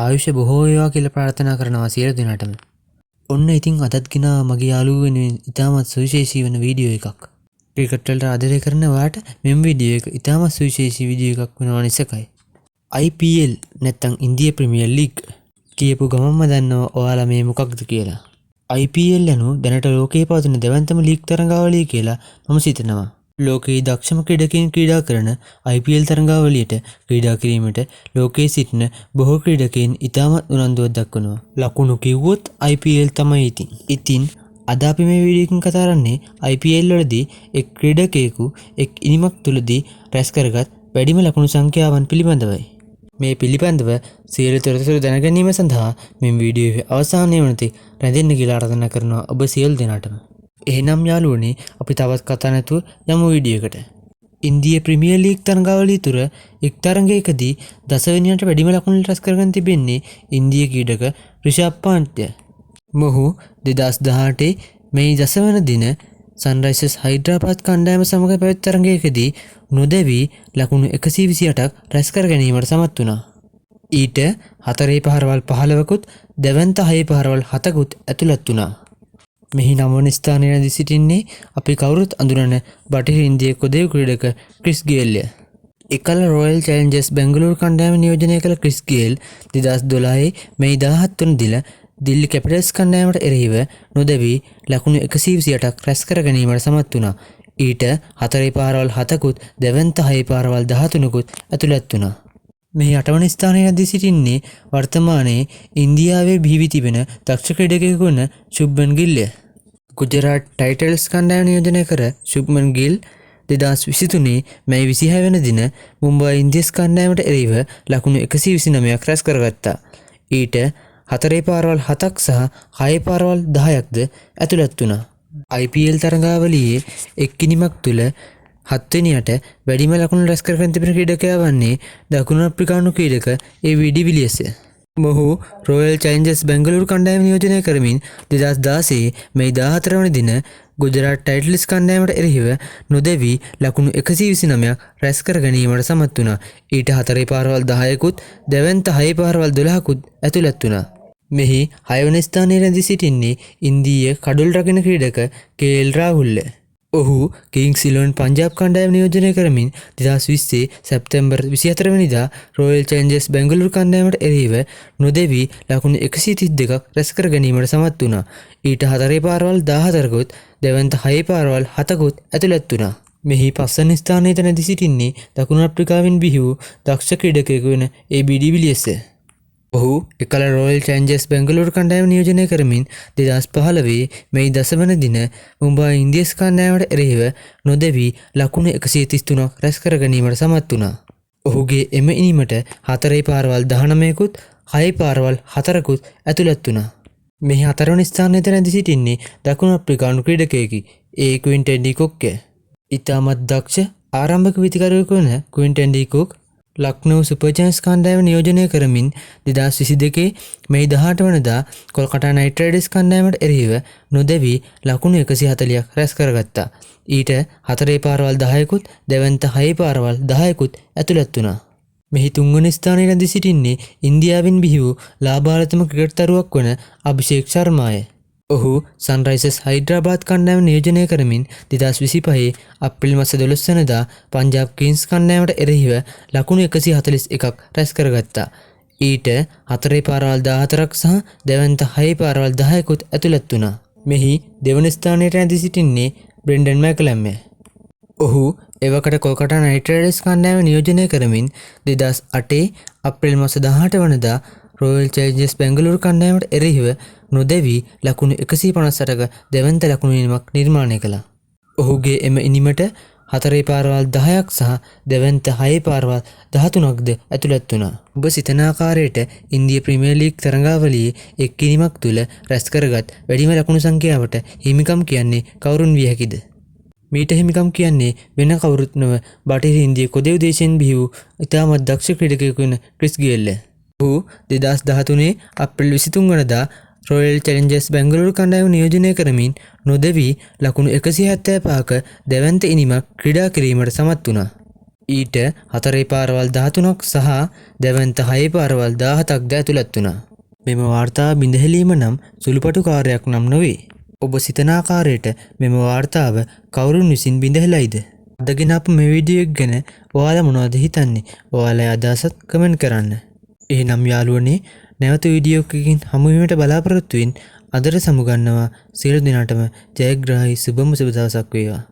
ආයුෂ බොහෝ වේවා කියලා ප්‍රාර්ථනා කරනවා සියලු දෙනාටම. ඔන්න ඉතින් අදත් ගෙනාවා මගේ යාළුවෝ වෙනුවෙන් ඉතාමත් සුවිශේෂී වන වීඩියෝ එකක්. ක්‍රිකට් වලට ආදරය කරන ඔයාට මෙම වීඩියෝ එක ඉතාමත් සුවිශේෂී වීඩියෝ එකක් වෙනවා නිසකයි. IPL නැත්තම් ඉන්දිය ප්‍රීමියර් ලීග් කියපු ගමන්ම දන්නවා ඔයාලා මේ මොකක්ද කියලා. IPL යනු දැනට ලෝකයේ පවතින දැවැන්තම ලීග් තරඟාවලිය කියලා මම සිතනවා. ලෝකයේ දක්ෂම ක්‍රීඩකයින් ක්‍රීඩා කරන IPL තරඟාවලියට ක්‍රීඩා කිරීමට ලෝකයේ සිටින බොහෝ ක්‍රීඩකයින් ඉතාමත් උනන්දුවක් දක්වනවා. ලකුණු කිව්වොත් IPL තමයි ඉතින්. ඉතින් අද අපි මේ වීඩියෝ එකකින් කතා කරන්නේ IPL වලදී එක් ක්‍රීඩකයෙකු එක් ඉනිමක් තුලදී රැස් කරගත් වැඩිම ලකුණු සංඛ්‍යාවන් පිළිබඳවයි. මේ පිළිබඳව සියලු තොරතුරු දැන ගැනීම සඳහා මෙම වීඩියෝ එකේ අවසානයේ වනතෙක් රැඳෙන්න කියලා ආරාධනා කරනවා ඔබ සියලු දෙනාටම. එහෙනම් යාළුවනේ, අපි තවත් කතා නැතුව යමු වීඩියෝ එකට. ඉන්දිය ප්‍රීමියර් ලීග් තරඟාවලිය තුර එක් තරඟයකදී දසවෙනියට වැඩිම ලකුණු රැස් කරගෙන තිබෙන්නේ ඉන්දිය ක්‍රීඩක රිෂබ් පන්ත්ය. මොහු 2018 මැයි 10 වන දින සන්රයිසර්ස් හයිඩ්‍රාබාද් කණ්ඩායම සමග පැවැත් තරඟයකදී නොදැවී ලකුණු 128ක් රැස් කර ගැනීමට සමත් වුණා. ඊට හතරේ පහරවල් 15කුත් දැවැන්ත හයේ පහරවල් 7කුත් ඇතුළත් වුණා. මෙහි නවවන ස්ථානයේ රැඳී සිටින්නේ අපි කවුරුත් අඳුරන බටහිර ඉන්දිය කොදෙව් ක්‍රීඩක ක්‍රිස් ගේල්ය. එකල රොයල් චැලෙන්ජර්ස් බැංගලුරු කණ්ඩායම නියෝජනය කළ ක්‍රිස් ගේල් 2012 මැයි 17 වන දින දිල්ලි කැපිටල්ස් කණ්ඩායමට එරෙහිව නොදැවී ලකුණු 128ක් රැස් කර ගැනීමට සමත් වුණා. ඊට හතරේ පහරවල් 7කුත් දැවැන්ත හයේ පහරවල් 13කුත් ඇතුළත් වුණා. මෙහි අටවන ස්ථානයේ රැඳී සිටින්නේ වර්තමානයේ ඉන්දියාවේ බිහිවී තිබෙන දක්ෂ ක්‍රීඩකයෙකු වන ශුභ්මන් ගිල්ය. ගුජරාට් ටයිටල්ස් කණ්ඩායම නියෝජනය කර ශුභ්මන් ගිල් 2023 මැයි 26 වන දින මුම්බායි ඉන්දියන්ස් කණ්ඩායමට එරෙහිව ලකුණු 129ක් රැස් කරගත්තා. ඊට හතරේ පාරවල් 7ක් සහ හයේ පාරවල් 10ක්ද ඇතුළත් වුණා. IPL තරඟාවලියේ එක් ඉනිමක් තුළ හත්වෙනියට වැඩිම ලකුණු රැස් කරගෙන තිබෙන ක්‍රීඩකයා වන්නේ දකුණු අප්‍රිකානු ක්‍රීඩක ඒ.වී. ඩිවිලියර්ස්ය. මොහු රොයල් චැලෙන්ජර්ස් බැංගලුරු කණ්ඩායම නියෝජනය කරමින් 2016 මැයි 14 වන දින ගුජරාට් ටයිටල්ස් කණ්ඩායමට එරෙහිව නොදැවී ලකුණු 129ක් රැස් කර ගැනීමට සමත් වුණා. ඊට හතරේ පාරවල් 10කුත් දැවැන්ත හයේ පාරවල් 12කුත් ඇතුළත් වුණා. මෙහි හයවන ස්ථානයේ රැඳී සිටින්නේ ඉන්දීය කඩොල් රකින ක්‍රීඩක කේ.එල්. රාහුල්ය. ඔහු කිංස් ඉලෙවන් පංජාබ් කණ්ඩායම නියෝජනය කරමින් 2020 සැප්තැම්බර් 24 වෙනිදා රොයල් චැලෙන්ජර්ස් බැංගලුරු කණ්ඩායමට එරෙහිව නොදැවී ලකුණු 132ක් රැස් කර ගැනීමට සමත් වුණා. ඊට හතරේ පාරවල් 14කුත් දැවැන්ත හයේ පාරවල් 7කුත් ඇතුළත් වුණා. මෙහි පස්වන ස්ථානයේ රැඳී සිටින්නේ දකුණු අප්‍රිකාවෙන් බිහි වූ දක්ෂ ක්‍රීඩකයෙකු වන ඒ.බී. ඩිවිලියර්ස්ය. ඔහු එකල රොයල් චැලෙන්ජර්ස් බැංගලුරු කණ්ඩායම නියෝජනය කරමින් 2015 මැයි 10 වන දින මුම්බායි ඉන්දියන්ස් කණ්ඩායමට එරෙහිව නොදැවී ලකුණු 133ක් රැස් කර ගැනීමට සමත් වුණා. ඔහුගේ එම ඉනිමට හතරේ පාරවල් 19කුත් හයේ පාරවල් 4කුත් ඇතුළත් වුණා. මෙහි හතරවන ස්ථානයේ රැඳී සිටින්නේ දකුණු අප්‍රිකානු ක්‍රීඩකයෙකි. ඒ ක්වින්ටන් ඩි කොක්ය. ඉතාමත් දක්ෂ ආරම්භක විතිකරුවෙකු වන ක්වින්ටන් ඩි කොක් ලක්නෝ සුපර් ජයන්ට්ස් කණ්ඩායම නියෝජනය කරමින් 2022 මැයි 18 වනදා කොල්කතා නයිට් රයිඩර්ස් කණ්ඩායමට එරෙහිව නොදැවී ලකුණු 140ක් රැස් කරගත්තා. ඊට හතරේ පාරවල් 10කුත් දැවැන්ත හයේ පාරවල් 10කුත් ඇතුළත් වුණා. මෙහි තුන්වන ස්ථානයේ රැඳී සිටින්නේ ඉන්දියාවෙන් බිහි වූ ලාභාලතම ක්‍රිකට් තරුවක් වන අභිෂේක් ශර්මාය. ඔහු සන්රයිසර්ස් හයිඩ්‍රාබාද් කණ්ඩායම නියෝජනය කරමින් 2025 අප්‍රේල් මාස 12 වෙනිදා පංජාබ් කිංස් කණ්ඩායමට එරෙහිව ලකුණු 141ක් රැස් කරගත්තා. ඊට හතරේ පාරවල් 14ක් සහ දැවැන්ත හයේ පාරවල් 10කුත් ඇතුළත් වුණා. මෙහි දෙවන ස්ථානයට රැඳී සිටින්නේ බ්‍රෙන්ඩන් මැකලම්ය. ඔහු එවකට කොල්කතා නයිට් රයිඩර්ස් කණ්ඩායම නියෝජනය කරමින් 2008 අප්‍රේල් මාස 18 වනදා රොයල් චැලෙන්ජර්ස් බැංගලුරු කණ්ඩායමට එරෙහිව නොදැවී ලකුණු 158ක දැවැන්ත ලකුණු ඉනිමක් නිර්මාණය කළා. ඔහුගේ එම ඉනිමට හතරේ පාරවල් 10ක් සහ දැවැන්ත හයේ පාරවල් 13ක්ද ඇතුළත් වුණා. ඔබ සිතන ආකාරයට ඉන්දිය ප්‍රීමියර් ලීග් තරඟාවලියේ එක් ඉනිමක් තුළ රැස් කරගත් වැඩිම ලකුණු සංඛ්‍යාවට හිමිකම් කියන්නේ කවුරුන් විය හැකිද? මීට හිමිකම් කියන්නේ වෙන කවුරුත් නොව බටහිර ඉන්දිය කොදෙව් දේශයෙන් බිහි වූ ඉතාමත් දක්ෂ ක්‍රීඩකයෙකු වන ක්‍රිස් ගේල්ය. ඔහු 2013 අප්‍රේල් 23 වනදා රොයල් චැලෙන්ජර්ස් බැංගලුරු කණ්ඩායම නියෝජනය කරමින් නොදැවී ලකුණු 175ක දැවැන්ත ඉනිමක් ක්‍රීඩා කිරීමට සමත් වුණා. ඊට හතරේ පාරවල් 13ක් සහ දැවැන්ත හයේ පාරවල් 17ක්ද ඇතුළත් වුණා. මෙම වාර්තාව බිඳහැලීම නම් සුළුපටු කාර්යයක් නම් නොවේ. ඔබ සිතන ආකාරයට මෙම වාර්තාව කවුරුන් විසින් බිඳහැලයිද? අද ගෙන අප මේ වීඩියෝ එක ගැන ඔයාලා මොනවද හිතන්නේ? ඔයාලා අදහසත් කමෙන්ට් කරන්න. එහෙනම් යාළුවනේ, නැවත වීඩියෝ එකකින් හමු වීමට බලාපොරොත්තු වෙමින් අදට සමුගන්නවා. සියලු දෙනාටම ජයග්‍රාහී සුබම සුබ දවසක් වේවා.